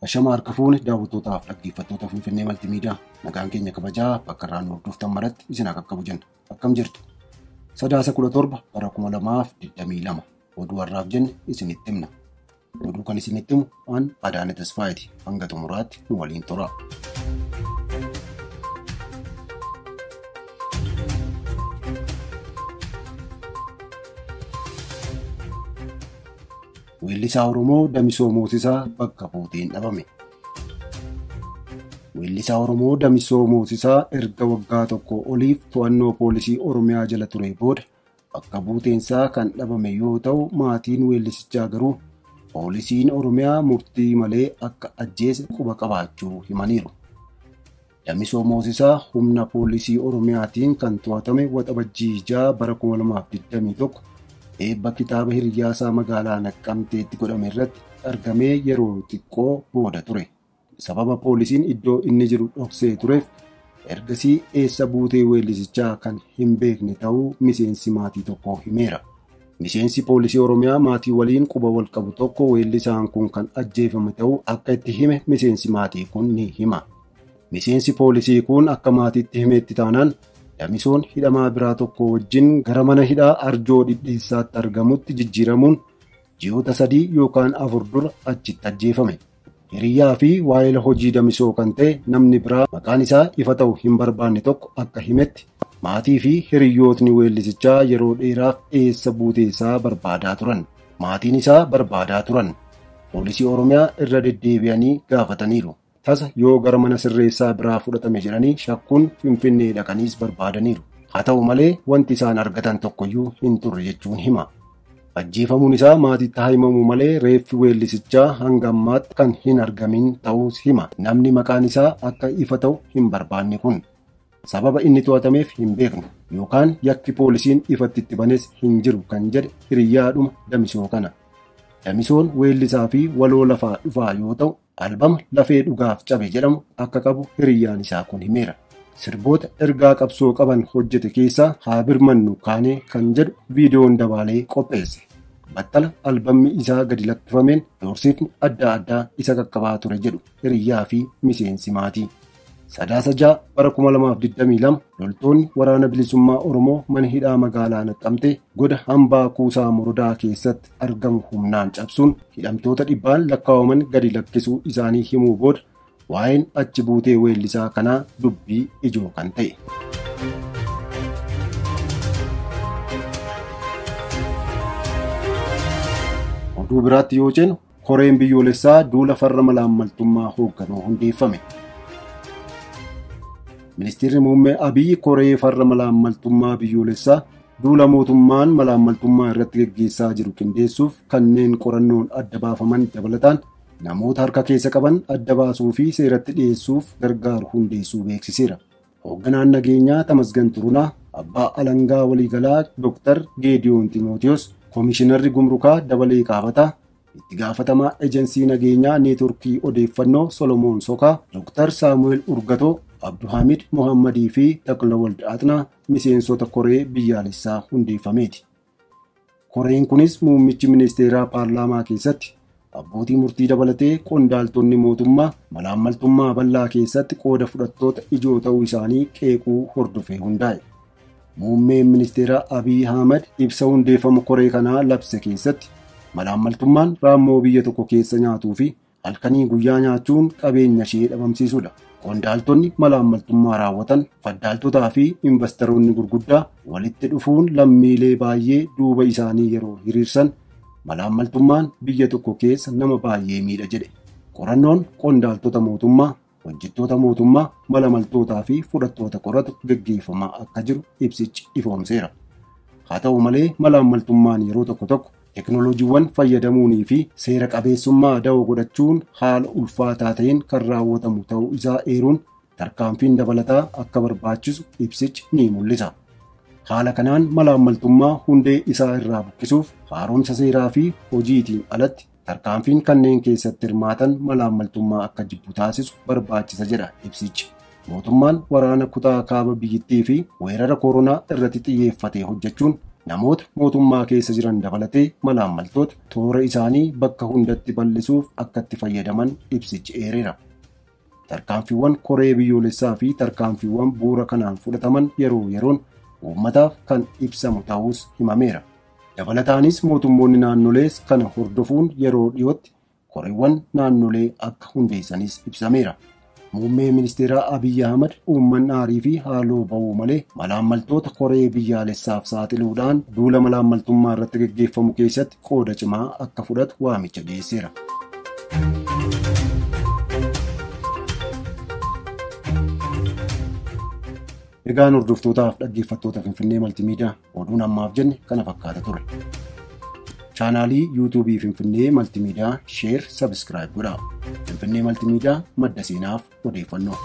Ashama harka fuune daawwattootaaf dhaggeeffattoota Finfinnee Maltiimiidiyaa nagaan keenya kabajaa bakka irraa nu hordoftan maratti isin haa qaqqabu jenna. Akkam jirtu? Sadaasa 17 bara 2022 oduu har'aaf jenne isinitti himna. Oduu kan isinitti himu an Adaane Tasfaayeeti. Hanga xumuraatti nu waliin tura. Weellisaa Oromoo Damisoo Moosisaa bakka buuteen dhabame. Weellisaa Oromoo Damisoo Moosisaa erga waggaa tokko oliif to'annoo poolisii Oromiyaa jala ture booda bakka buuteensaa kan dhabame yoo ta'u, maatiin weellisichaa garuu poolisiin Oromiyaa murtii malee akka ajjeese quba qabaachuu himaniiru. Damisoo Moosisaa humna poolisii Oromiyaatiin kan to'atame Waxabajjii 6 bara 2021 eebba kitaaba hiriyyaasaa magaalaa Naqqamteetti godhame irratti argamee yeroo xiqqoo booda ture. Sababa poolisiin iddoo inni jiru dhoksee tureef ergasii eessa buutee weellisichaa kan hin beekne ta'uu miseensi maatii tokko himeera. Miseensi poolisii Oromiyaa maatii waliin quba wal qabu tokko weellisaan kun kan ajjeefame ta'uu akka itti hime miseensi maatii kun ni hima. Miseensi poolisii kun akka maatiitti himetti taanaan Damisoon hidhamaa biraa tokko wajjin gara mana hidhaa Arjoo Dhidheessaatti argamutti jijjiiramuun ji'oota 3 yookaan 4 dura achitti ajjeefame. Hiriyyaa fi waa'ila hojii Damisoo kan ta'e namni biraa maqaan isaa ifa ta'u hin barbaanne tokko akka himetti maatii fi hiriyyootni weellisichaa yeroo dheeraaf eessa buutee isaa barbaadaa turan. Maatiin isaa barbaadaa turan. Poolisii Oromiyaa irra deddeebi'anii gaafataniiru. Tasa yoo gara mana sirreessaa biraa fudhatame jedhanii shakkuun Finfinnee dhaqaniis barbaadaniiru. Haa ta'u malee wanti isaan argatan tokkoyyuu hin turre jechuun hima. Ajjeefamuun isaa maatiitti haa himamu malee reeffi weellisichaa hanga ammaatti kan hin argamin ta'uus hima. Namni maqaan isaa akka ifa ta'u hin barbaanne kun. Sababa inni to'atameef hin beeknu yookaan yakki poolisiin ifatti itti banes hin jiru kan jedhe hiriyyaadhuma Damisoo kana. Damisoon weellisaa fi waloo lafaa dhufaa yoo ta'u, albama lafee dhugaaf cabe jedhamu akka qabu hiriyyaan isaa kun himeera. Sirboota ergaa qabsoo qaban hojjete keessaa haa birmannu kaanee kan jedhu viidiyoon dabaalee qopheesse. Battala albamni isaa gadi lakkifameen doorsifni adda addaa isa qaqqabaa ture jedhu hiriyyaa fi miseensi maatii. Sadaasa 6 bara 2022 loltoonni waraana bilisummaa Oromoo mana hidhaa magaalaa Naqqamtee goda hambaa kuusaa Morodaa keessatti argamu humnaan cabsuun hidhamtoota dhibbaan lakkaa'aman gadi lakkisuu isaanii himuu booda waa'een achi buutee weellisaa kanaa dubbii ijoo kan ta'e. Oduu biraatti yoo ceenu koreen biyyoolessaa duula farra malaammaltummaa hoogganuu hundeeffame. Ministeerri Muummee Abiyyi koree farra malaammaltummaa biyyoolessaa duula mootummaan malaammaltummaa irratti geggeessaa jiru qindeessuuf kanneen qorannoon adda baafaman dabalataan namoota harka keessa qaban adda baasuu fi seeratti dhiyeessuuf gargaaru hundeessuu beeksiseera. Hoogganaan nageenyaa Tamasgan Turunaa, Abbaa Alangaa Waliigalaa Dr. Geediyoon Ximootiyoos, Koomishinarri Gumrukaa Dabalee Qaabataa, itti gaafatamaa Ejensii Nageenyaa Neetworkii Odeeffannoo Solomoon Sokaa, Dr. Saamu'eel Urgatoo, Abduhamid Mohammadii fi Taklawald Atnaa miseensota koree biyyaalessaa hundeeffameeti. Koreen kunis muummichi ministeeraa paarlaamaa keessatti abbootii murtii dabalatee qondaaltonni mootummaa malaammaltummaa bal'aa keessatti qooda fudhattoota ijoo ta'uu isaanii qeequu hordofee hundaa'e. Muummeen ministeeraa Abiy Ahmad ibsa hundeeffama koree kanaa labse keessatti malaammaltummaan raammoo biyya tokko keessa nyaatuu fi halkanii guyyaa nyaachuun qabeenya ishee dhabamsiisudha. Qondaaltonni malaammaltummaa raawwatan faddaaltotaa fi investoroonni gurguddaa walitti dhufuun lammiilee baay'ee duuba isaanii yeroo hiriirsan malaammaltummaan biyya tokko keessa nama baay'ee miidha jedhe. Qorannoon qondaaltota mootummaa, hojjettoota mootummaa, malaammaltootaa fi fudhattoota qoratu geggeeffamaa akka jiru ibsichi ifoomseera. Haa ta'u malee malaammaltummaan yeroo tokko tokko teknooloojiiwwan fayyadamuunii fi seera qabeessummaa da'oo godhachuun haala ulfaataa ta'een kan raawwatamu ta'uu isaa eeruun tarkaanfiin dabalataa akka barbaachisu ibsichi ni mul'isa. Haala kanaan malaammaltummaa hundee isaa irraa buqqisuuf haaromsa seeraa fi hojiitiin alatti tarkaanfiin kanneen keessatti hirmaatan malaammaltummaa akka jibbu taasisu barbaachisa jedha ibsichi. Mootummaan waraana kutaa kaaba biyyattii fi weerara koronaa irratti xiyyeeffatee hojjechuun Namoota mootummaa keessa jiran dabalatee malaammaltoota toora isaanii bakka hundatti bal'isuuf akka itti fayyadaman ibsichi eereera. Tarkaanfiiwwan koree biyyoolessaa fi tarkaanfiiwwan bu'uura kanaan fudhataman yeroo yeroon uummataaf kan ibsamu ta'us himameera. Dabalataanis mootummoonni naannolees kana hordofuun yeroo dhiyootti koreewwan naannolee akka hundeessanis ibsameera. Muummee ministeeraa Abiyyi Ahmad uummanni aarii fi haaloo ba'uu malee malaammaltoota koree biyyaalessaaf saaxiluudhaan duula malaammaltummaa irratti gaggeeffamu keessatti qooda cimaa akka fudhatu waamicha dhiyeesseera. Egaan hordoftootaaf dhaggeeffattoota Finfinnee Maltimiidiyaa oduun ammaaf jenne kana fakkaata ture. Chaanaalii yuutuubii Finfinnee Maltimiidiyaa sheer sabskiraayib godhaa. Finfinnee Maltimiidiyaa madda seenaaf odeeffannoo.